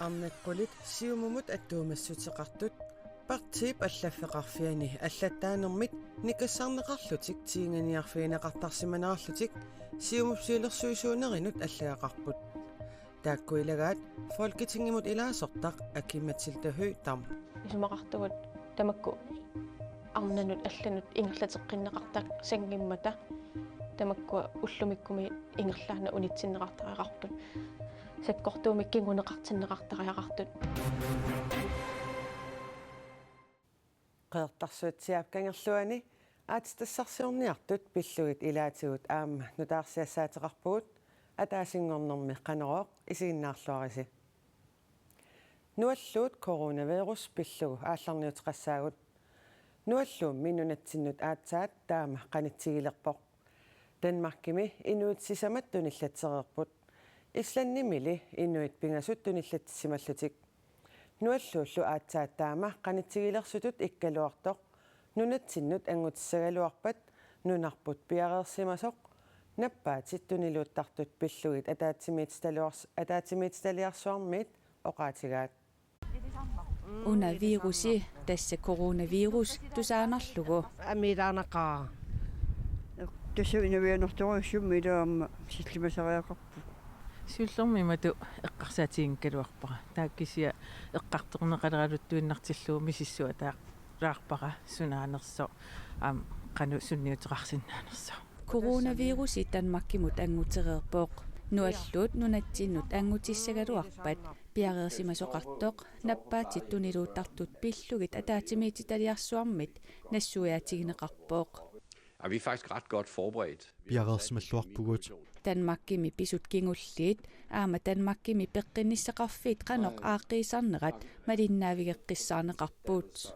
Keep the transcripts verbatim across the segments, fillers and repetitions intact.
Arnat qulit Siumumut attuumassuteqartut partiip allaffeqarfiani allattaanermit nikassarneqarlutik tiinganiarfigineqartarsimanerarlutik Siumup siulersuisuunerinut allagaqarput. Taakku ilagaat Folketingimut ilaasortaq Aki-Matilda Høegh-Dam. Isumaqartugut tamakku arnanut allanut ingerlateqqinneqartassanngimmata, tamakkua ullumikkumi ingerlaannaq unitsinneqartariaqartut, sakkortuumik kinguneqartinneqartariaqartut. Qeqertarsuatsiaap Kangerluani aatsitassarsiorniartut pillugit ilaatigut aamma nutaarsiassaateqarpugut, ataasinngornermi Qanorooq, isiginnaarluarisi. Nualluut coronavirus pillugu aallarniuteqassaagut. Nualluummi nunatsinnut aatsaat taama qanitsigilerpoq. Danmarkimi inuit sisamat tunillatereerput. Islandimili inuit pingasut tunillatsissimallutik. Nualluullu aatsaat taama qanitsigilersutut ikkaluartoq nunatsinnut anngutissagaluarpat nunarput piareersimasoq nappaatit tuniluuttartut pillugit ataatsimiititaluars-, ataatsimiititaliarsuarmiit oqaatigaat. Una virusi, tassa coronavirus, tusaanarlugu. Amiilaarnaqaaq. Tassa inavianertorujussuarmi ilaamma sillimasariaqarpoq. Siullermik imatut eqqarsaatiginngikkaluarpara. Taava kisianni eqqartorneqaleraluttuinnartillugu misissuataalaarpara sunaanersoq, aamma qanoq sunniuteqarsinnaanersoq. Coronavirusi Danmarkimut anngutereerpoq. Nualluut nunatsinnut anngutissagaluarpat piareersimasoqartoq nappaatit tuniluuttartut pillugit ataatsimiititaliarsuarmit nassuiaatigineqarpoq. Er vi er faktisk ret godt forberedt. Piareersimalluarpugut. Danmarkimi pisut kingulliit aamma Danmarkimi peqqinnissaqarfiit qanoq aaqqiisarnerat malinnaavigeqqissaarneqarput.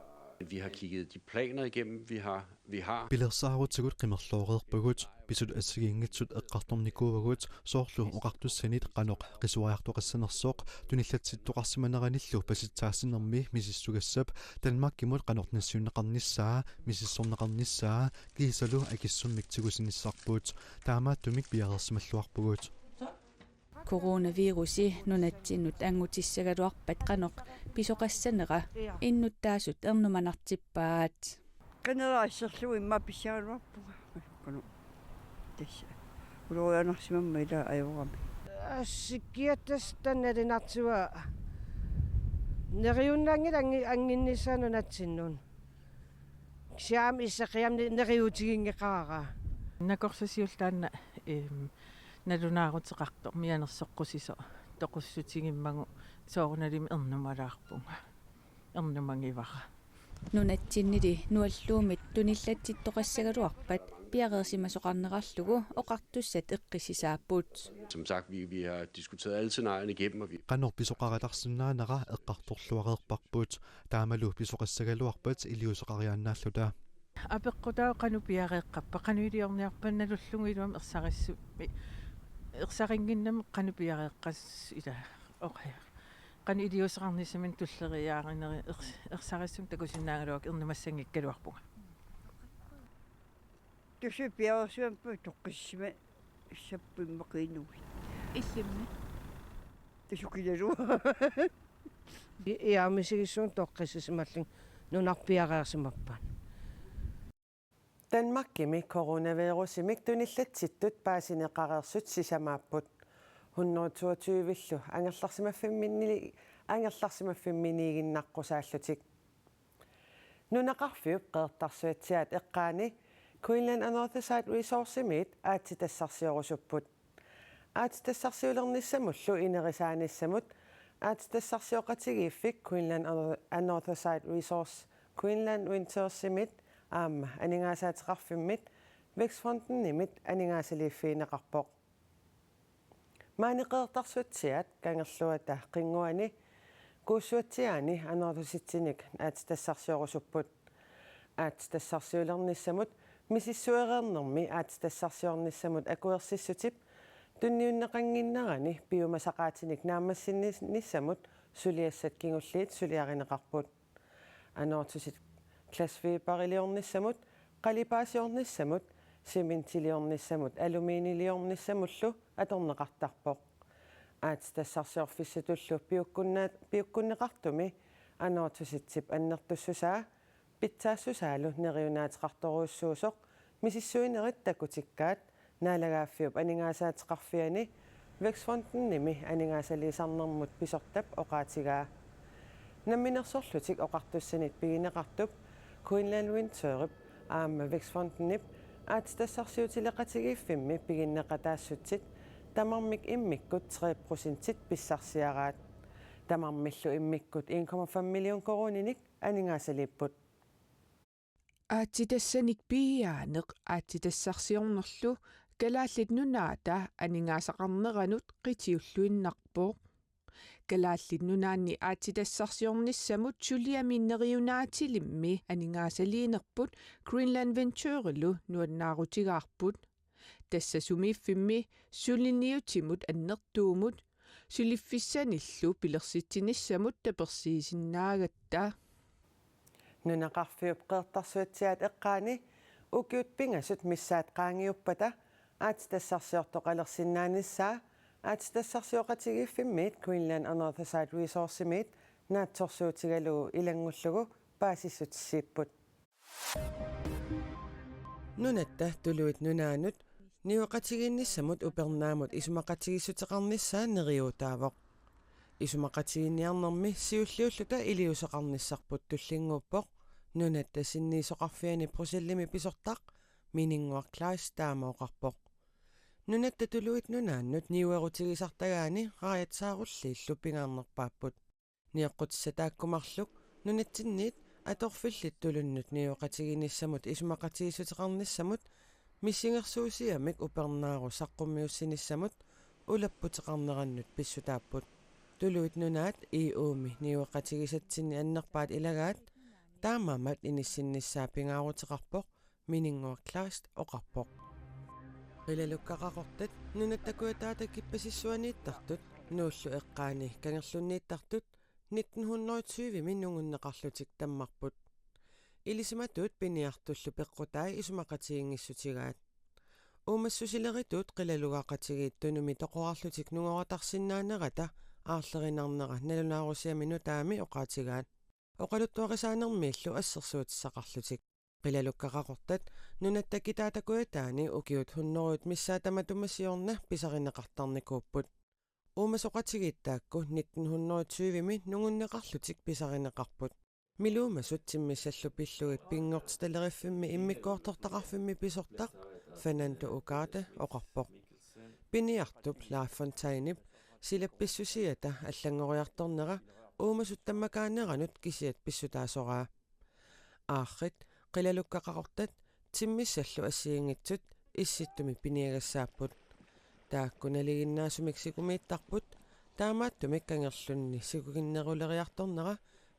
Vi har kigget de planer igennem, vi har, vi har. Pilersaarutigut qimerlooreerpagut, pisut assigiinngitsut eqqartornikuuagut, soorlu oqartussanit qanoq qisuariartoqassanersoq, tunillatsittoqarsimaneranillu pasitsaassinermi misissugassap Danmarkimut qanoq nassiunneqarnissaa, misissorneqarnissaa, kiisalu akissummik tigusinissarput. Taamaattumik piareersimalluarpugut. Coronavirusi nunatsinnut anngutissagaluarpat qanoq pisoqassanera innuttaasut ernumanartippaat. Qinera asserlugu immaqa pissagaluarpunga. Qanoq. Tassa. Ulorianarsimammat ila ajorami. Assikkiattasta nalinartua. Neriunnaanngilaq angi-, anginnissaa nunatsinnut. Kisianni isseqiam ni-, neriuutiginngeqaara. Nakorsap siulliup taanna, ehm, nalunaaruteqartoq mianersoqqusisoq toqussutigimmagu soorunalimi ernumalaarpunga. Ernumagivara. Nunatsinnili nualluummit tunillatsittoqassagaluarpat piareersimasoqarnerarlugu oqartussat eqqissisaapput. Som sagt, vi, vi har diskuteret alle scenarierne igennem, og vi Qanoq pisoqaratarsinnaanera eqqartorluareerparput. Taamalu pisoqassagaluarpat iliuuseqariaannaalluta. Apeqqutaavoq qanoq piareeqqappat, qanoq iliorniarpat, nalullugu iluamik ersarissumik, ersarinnginnamik qanoq piareeqqassooq ila oqaja. Qanoq iliuuseqarnissaminnik tulleriiaarineri ers-, ersarissumik takusinnaagaluarukku ernumassanngikkaluarpunga. Tassa piareersimapput toqqissima sappu immaqa inuit. Illimmi? Tassa kilalu. I-, ia misigissuunga toqqissisimallunga nunarput piareersimappat. Danmarkimi coronavirusimik tunillatsittut paasineqareersut sisamaapput. Hundrede toogtyve-llu angerlarsimaffimmini-, angerlarsimaffimminiiginnaqqusaallutik. Nunaqarfiup Qeqertarsuatsiaat eqqaani Greenland Unorthodox Resourcemiit aatsitassarsiorusupput. Aatsitassarsiulernissamullu inerisaanissamut aatsitassarsioqatigiiffik Greenland Unorthodox Resource Greenland Venturesimit aamma aningaasaateqarfimmit Vækstfondimit aningaasaliiffigineqarpoq. Maani Qeqertarsuatsiaat Kangerluata Qinnguani Kuussuatsiaani anorerlusitsinik aatsitassarsiorusupput. Aatsitassarsiulernissamut misissuereernermi aatsitassarsiornissamut akuersissutip tunniunneqannginnerani piumasaqaatinik naammassinnissamut suliassat kingulliit suliarineqarput. Anortusit glasfiberiliornissamut, qalipaasiornissamut, cementiliornissamut, aluminiiliornissamullu atorneqartarpoq. Aatsitassarsiorfissatullu piukkunna-, piukkunneqartumi Anorthosit-ip annertussusaa pitsaassusaalu neriunaateqartorujussuusoq misissuinerit takutikkaat Naalagaaffiup Aningaasaateqarfiani Vækstfondimit aningaasaliisarnermut pisortap oqaatigaa. Namminersorlutik oqartussanit pigineqartup Greenland Venturep aamma Vækstfondimit aatsitassarsiutileqatigiiffimmi piginneqataassutsit tamarmik immikkut tre procentit pissarsiaraat. Tamarmillu immikkut en komma fem million koruuninik aningaasaliipput. Aatsitassanik piiaaneq aatsitassarsiornerlu Kalaallit Nunaata aningaasaqarneranut qitiulluinnarpoq. Kalaallit Nunaanni aatsitassarsiornissamut suliami neriunaatilimmi aningaasaliinerput Greenland Venturelu nuannaarutigaarput. Tassa sumiiffimmi suliniutimut annertuumut suliffissanillu pilersitsinissamut tapersiisinnaagatta. Nunaqarfiup Qeqertarsuatsiaat eqqaani ukiut pingasut missaat qaangiuppata aatsitassarsiortoqalersinnaanissaa aatsitassarsioqatigiiffimmiit Greenland Anorthosite Resourcemit naatsorsuutigalugu ilanngullugu paasissutissiipput. Nunatta Tuluit Nunaannut niueqatigiinnissamut upernaamut isumaqatigiissuteqarnissaa neriuutaavoq. Isumaqatigiinniarnermi siulliulluta iliuuseqarnissarput tullinnguuppoq Nunatta Sinniisoqarfiani Bruxellisimi pisortaq Mininnguaq Kleist taama oqarpoq. Nunatta Tuluit Nunaannut niuerutigisartagaani raajatsiarulliillu pingaarnerpaapput. Nioqqutissat taakku marluk nunatsinniit atorfillit tulunnut niueqatigiinnissamut isumaqatigiissuteqarnissamut missingersuusiamik upernaarut saqqummiussinissamut ulapputeqarnerannut pissutaapput. Tuluit Nunaat E U-mi niueqatigisatsinni annerpaat ilagaat taamaammat inissinnissaa pingaaruteqarpoq, Mininnguaq Kleist oqarpoq. Qilalukka Qaqortat nunatta kujataata kippasissuaniittartut Nuullu eqqaani kangerlunniittartut nitten hundrede og tyve-mi nungunneqarlutik tammarput. Ilisimatuut piniartullu peqqutai isumaqatigiinngissutigaat. Uumassusilerituut qilalugaqatigiit Tunumi toqorarlutik nungoratarsinnaanerata aarlerinarnera nalunaarusiami nutaami oqaatigaat. Oqaluttuarisaanermiillu assersuutissaqarlutik. Qilalukka Qaqortat nunatta kitaata kujataani ukiut hundredet missaat tamatuma siorna pisarineqartarnikuupput. Uumasoqatigiit taakku nitten hundrede og tyve-mi nungunneqarlutik pisarineqarput. Miluumasut timmissallu pillugit Pinngortitaleriffimmi immikkoortortaqarfimmi pisortaq Fernando Ugarte oqarpoq. Piniartup Leif Fontainep silap pissusiata allanngoriartornera uumasut tammakaaneranut kisiat pissutaasoraa. Aarrit Qilalukka Qaqortat timmissallu assigiinngitsut Issittumi piniagassaapput. Taakku nalinginnaasumik sikumiittarput, taamaattumik kangerlunni sikukinneruleriartornera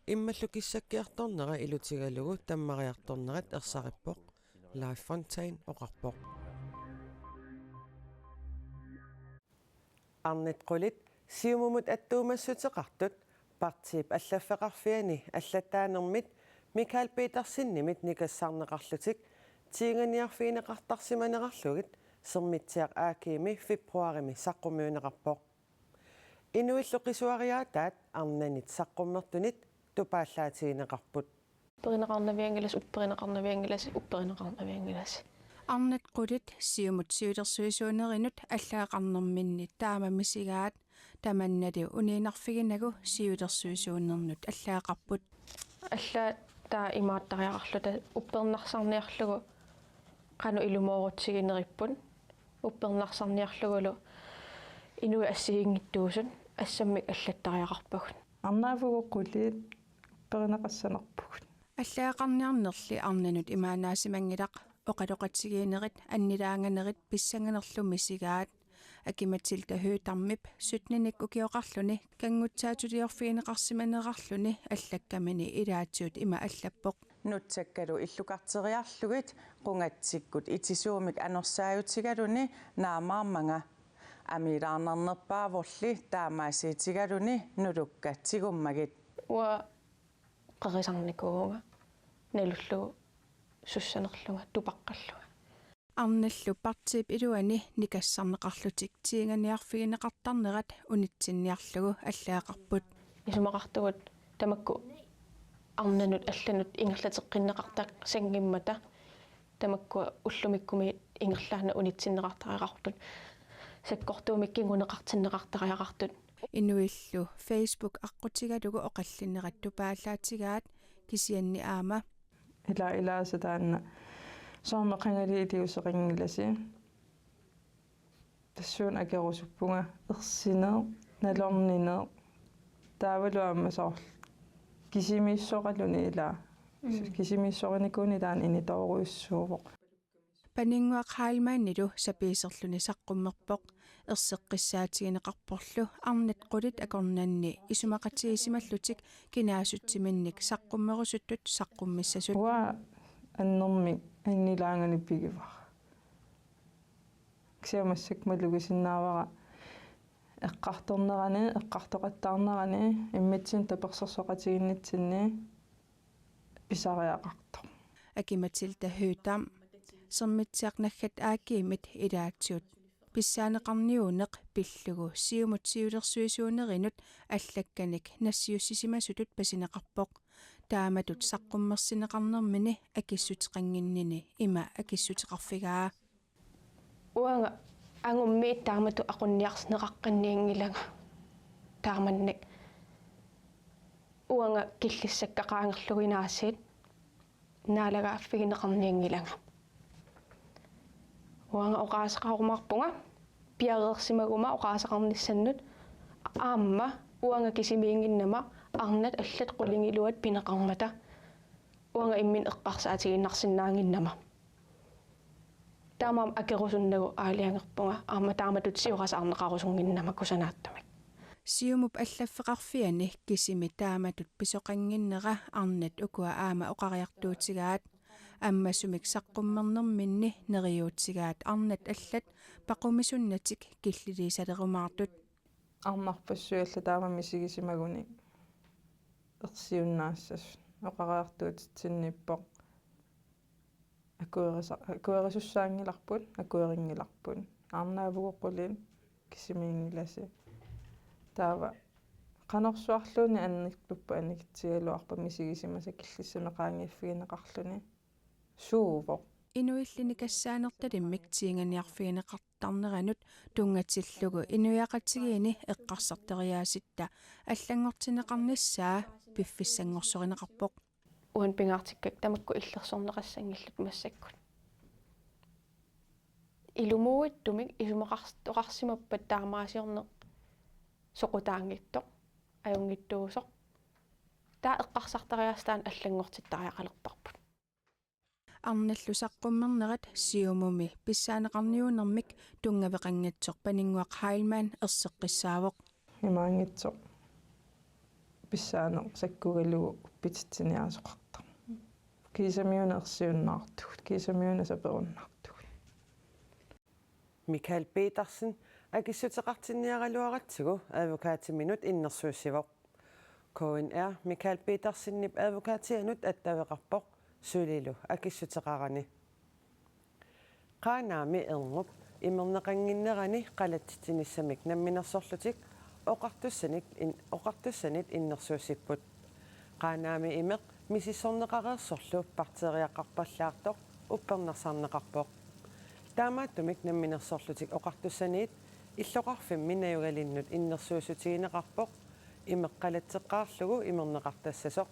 immallu kissakkiartornera ilutigalugu tammariartornerat ersarippoq, Leif Fontain oqarpoq. Arnat qulit Siumumut attuumassuteqartut partiip allaffeqarfiani allattaanermit Mikael Petersenimit nikassarneqarlutik tiinganiarfigineqartarsimanerarlugit Sermitsiaq A G-mi februarimi saqqummiunneqarpoq. Inuillu qisuariaataat arnanit saqqummertunit tupaallaatigineqarput. Upperineqarnavianngilasi, upperineqarnavianngilasi, upperineqarnavianngilasi. Arnat qulit Siumut siulersuisuunerinut allagaqarnerminni taama misigaat, tamannali uniinnarfiginagu siulersuisuunernut allagaqarput. Allaat taava imaattariaqarluta uppernarsarniarlugu qanoq ilumoorutsigineripput, uppernarsarniarlugulu inuit assigiinngitsuusut assammik allattariaqarpagut. Arnaavugut qulit upperineqassanerpugut. Allagaqarniarnerli arnanut imaannaasimanngilaq, oqaloqatigiinnerit annilaanganerit pissanganerlu misigaat. Aki-Matilda Høegh-Damip syttenik ukioqarluni kanngutsaatuliorfigineqarsimanerarluni allakkamini ilaatigut ima allappoq. Nutsakkalu illukarteriarlugit qungatsikkut itisuumik anorsaajutigaluni naamaarmanga. Amiilaarnarnerpaavorli taamaasiitigaluni nulukka tigummagit. Uanga qerisarnikuuvunga nalullugu sussanerlunga tupaqqallunga. Arnallu partiip iluani nikassarneqarlutik tiinganiarfigineqartarnerat unitsinniarlugu allagaqarput. Isumaqartugut tamakku arnanut allanut ingerlateqqinneqartassanngimmata, tamakkua ullumikkumiit ingerlaannaq unitsinneqartariaqartut, sakkortuumik kinguneqartinneqartariaqartut. Inuillu Facebook aqqutigalugu oqallinnerat tupaallaatigaat, kisianni aamma: Ila ilaasa taanna soormi qangali iliuuseqanngilasi. Tassuuna akerusuppunga ersineq, nalornineq, taavalu aamma soorlu kisimiissoqaluni ilaa. Mm. Kisimiissorinikuuni taanna initoorujussuuvoq. Paninnguaq Heilmannilu sapiiserluni saqqummerpoq, erseqqissaatigineqarporlu arnat qulit akornanni isumaqatigisimallutik kinaassutsiminnik saqqummerusuttut saqqummissasut. Uanga annermik annilaangani pigivara. Kisianni massakkut malugisinnaavara eqqartornerani, eqqartoqattaarnerani, immitsinnut tapersersoqatigiinnitsinni pisariaqartoq. Aki-Matilda Høegh-Dam, Sermitsiaq naggat A G-mit ilaatigut pissaaneqarniuuneq pillugu Siumut siulersuisuunerinut allakkanik nassiussisimasutut pasineqarpoq. Taamatut saqqummersinneqarnermini akissuteqannginnini ima akissuteqarfigaa. Uanga angummiit taamatut aqunniarneqaqqinnianngilanga. Taamannak uanga killissakka qaangerlugu aasiit naalagaaffigineqarnianngilanga. Uanga oqaaseqarumaarpunga piareersimaguma oqaaseqarnissannut, aamma uanga kisimiinnginnama arnat allat qulingiluat pineqarmata uanga imminut eqqarsaatigiinnarsinnaannginnama. Taamaammat akerusunnagu aalajangerpunga, aamma taamatut siorasaarneqarusunnginnama kusanaatsumik. Siumup allaffeqarfiani kisimi taamatut pisoqannginnera arnat ukua aamma oqariartuutigaat. Ammasumik saqqummernerminni neriuutigaat arnat allat paqumisunnatik killiliisalerumaartut. Arnarpassuit allat taama misigisimagunik ersiunnaassasut oqariartuutitsinniippoq. Akuerisa-, akuerisussaanngilarput, akuerinngilarput. Arnaavugut qulit, kisimiinngilasi. Taava qanorsuarluunniit annertuppa anikitsigaluarpat misigisimasat killissamik qaangiiffigineqarluni. Suuvoq. Inuilli nikassaanertalimmik tiinganiarfigineqartarneranut tunngatillugu inuiaqatigiinni eqqarsartariaasitta allanngortinneqarnissaa piffissanngorsorinneqarpoq. Uani pingaartikkakka tamakku illersorneqassanngillat massakkut. Ilumuuittumik isumaqars-, oqarsimappat taamaasiorneq soqutaanngitsoq, ajunngitsuusoq. Taava eqqarsartariaaseq taanna allanngortittariaqalerparput. Arnallu saqqummernerat Siumumi pissaaneqarniuunermik tunngaveqanngitsoq Paninnguaq Heilmann erseqqissaavoq. Imaanngitsoq pissaaneq sakkugalugu uppititsiniaasoqartoq. Kiisamiuna ersiunnaartugut, kiisamiuna saperunnaartugut. Michael Petersen akissuteqartinniaraluaratsigu advokatiminut innersuussivoq. K N R Michael Petersenip advokatianut attaveqarpoq sulilu akissuteqarani. Qaanaami Erngup imerneqannginnerani qalatsitsinissamik namminersorlutik oqartussanit in-, oqartussanit innersuussipput. Qaanaami imeq misissorneqareersorlu bakteeriaqarpallaartoq uppernarsarneqarpoq. Taamaattumik namminersorlutik oqartussaniit illoqarfimmi najugalinnut innersuussutigineqarpoq imeq qalatseqqaarlugu imerneqartassasoq,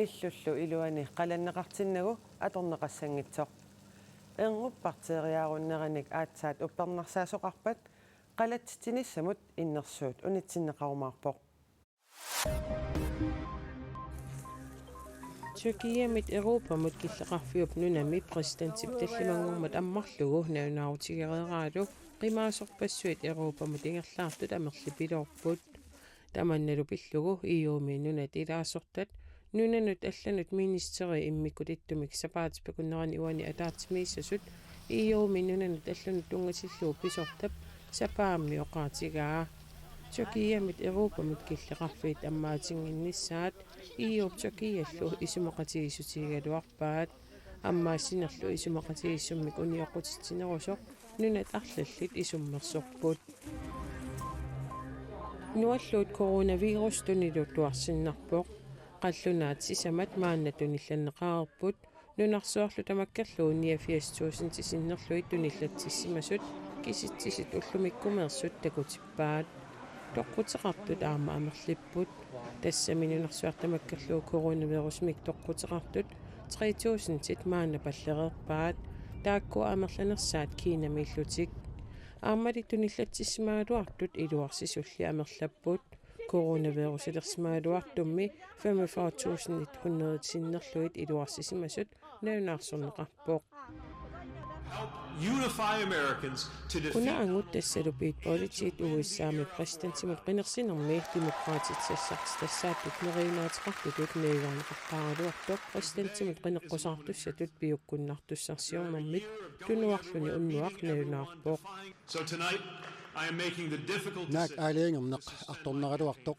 illullu iluani qalanneqartinnagu atorneqassanngitsoq. Erngup bakteeriaarunneranik aatsaat uppernarsaasoqarpat qalatsitsinissamut innersuut unitsinneqarumaarpoq. Tyrkiamit Europamut killeqarfiup nunami præsidentip tallimanngormat ammarlugu nalunaarutigereeraalu qimaasorpassuit Europamut ingerlaartut amerlipiloorput. Tamannalu pillugu E U-mi nunat ilaasortat nunanut allanut ministeri immikkut ittumik sapaatip akunnerani uani ataatsimiissasut E U-mi nunanut allanut tunngatillugu pisortap sapaammi oqaatigaa. Tyrkiamit Europamut killeqarfiit ammaatinnginnissaat E U-p Tyrkiallu isumaqatigiissutigigaluarpaat. Ammaassinerlu isumaqatigiissummik unioqqutitsinerusoq nunat arlallit isummersorput. Nualluut coronavirus tuniluttuarsinnarpoq. Qallunaat sisamat maanna tunillanneqareerput. Nunarsuarlu tamakkerlugu niogfirs tusindit sinnerlugit tunillatsissimasut kisitsisit ullumikkumeersut takutippaat. Toqquteqartut aamma amerlipput. Tassami nunarsuaq tamakkerlugu coronavirusimik toqquteqartut tre tusindit maanna pallereerpaat. Taakku amerlanersaat Kinamiillutik. Aammali tunillatsissimagaluartut iluarsisulli amerlapput. Coronavirusilersimagaluartummi femogfyrre tusind et hundrede sinnerlugit iluarsisimasut nalunaarsorneqarpoq. Unify Americans to defeat Una angut tassalu Pete Buttigieg U S A-mi præsidentimut qinersinermi Demokraatit sassartitassaattut neriunaateqartutut nalunaarneqartaraluartoq præsidentimut qineqqusaartussatut piukkunnartussarsiornermit tunuarluni unnuaq nalunaarpoq. So tonight, I am making the difficult Naak decision. aalajangerneq artornaraluartoq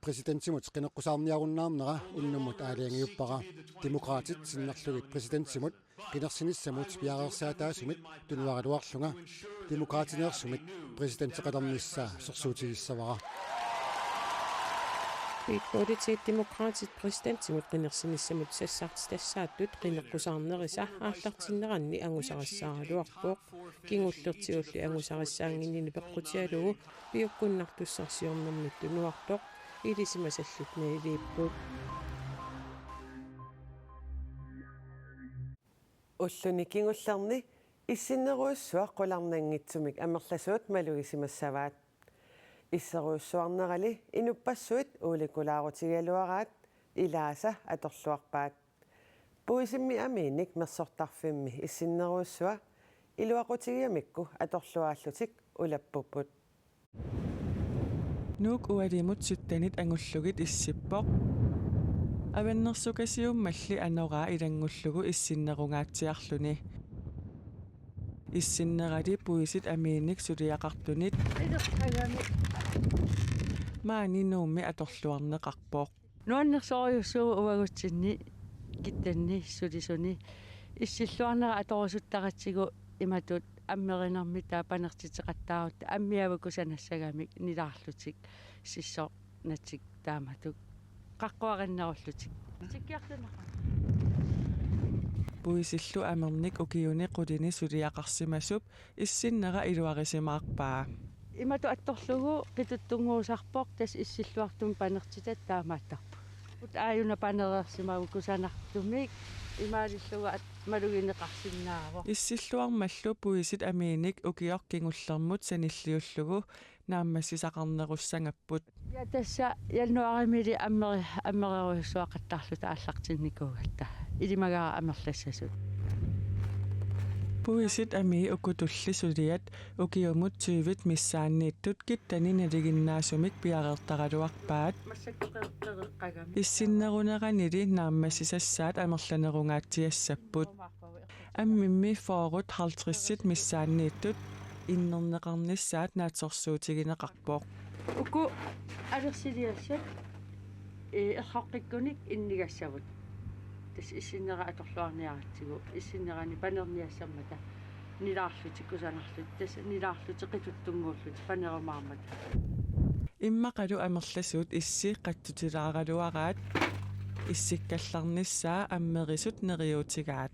præsidentimut qineqqusaarniarunnaarnera unnummut aalajangiuppara. Demokraatit sinnerlugit præsidentimut qinersinissamut piareersaataasumit tunuaraluarlunga Demokraatineersumit præsidenteqalernissaa sorsuutigissavara. Pete Buttigieg Demokraatit præsidentimut qinersinissamut sassartitassaattut qineqqusaarnerisa aallartinneranni angusarissaaraluarpoq. Kingullertigulli angusarissaannginnini peqqutigalugu piukkunnartussarsiornermit tunuartoq ilisimasallit naliliipput. Ulluni kingullerni issinnerujussuaq qularnanngitsumik amerlasuut malugisimassavaat. Isserujussuarnerali inuppassuit uulikuulaarutigigaluaraat ilaasa atorluarpaat. Puisimmi amiinik mersortarfimmi issinnerujussuaq iluaqutigigamikku atorluaallutik ulappupput. Nuuk ualimut syttenit angullugit issippoq. Avannersukasiummalli anoraa ilanngullugu issinnerungaatsiarluni. Issinnerali puisit amiinik suliaqartunit maani Nuummi atorluarneqarpoq. Nuannersorujussuuvoq uagutsinni kittanni sulisuni issilluarnera atorusutaratsigu imatut ammerinermik taava panertiteqattaarutta ammiavugut kusanassagamik nilaarlutik sissornatik taamatut qaqquarinnerullutik. Tikkiartuneqarpoq. Puisillu amernik ukiuni qulini suliaqarsimasup issinnera iluarisimaarpaa. Imatut attorlugu qituttunnguusarpoq tassa issilluartumik panertitat taamaattarput. Ut aajuna panereersimavugut kusanartumik imaalillugu at-, malugineqarsinnaavoq. Issilluarmallu puisit amiinik ukioq kingullermut sanilliullugu naammassisaqarnerussagapput. Ja tassa januaarimili ammeri-, ammererujussuaqattaarluta aallartinnikuugatta. Ilimagaara amerlassasut. Puisit amii ukutulli suliat ukiumut tyvit missaanniittut kittani nalinginnaasumik piareertaraluarpaat. Issinneruneranili naammassisassaat amerlanerungaatsiassapput. Ammimmi fyrret halvtredsit missaanniittut innerneqarnissaat naatsorsuutigineqarpoq. Uku alersiliassat ee, erroqqikkunik innigassavut. Tassa issinnera atorluarniaratsigu, issinnerani panerniassammata nilaarlutik kusanarlutik, tassa nilaarlutik qituttunnguullutik panerumaarmata. Immaqalu amerlasuut issi qatsutilaaraluaraat issikkallarnissaa ammerisut neriuutigaat.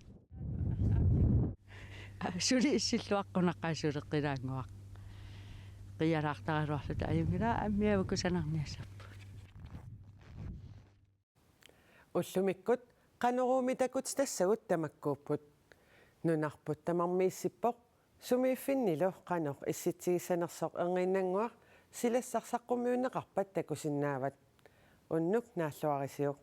Suli issilluaqqunaqaaq suleqqilaannguaq. Qialaartaraluarluta ajunngilaq ammiavugut kusanarniassapput. Ullumikkut Qanoruumi takutitassagut tamakkuupput. Nunarput tamarmi issippoq, sumiiffinnilu qanoq issitsigissanersoq erniinnannguaq silassaq saqqummiunneqarpat takusinnaavat. Unnuk naalluarisiuk.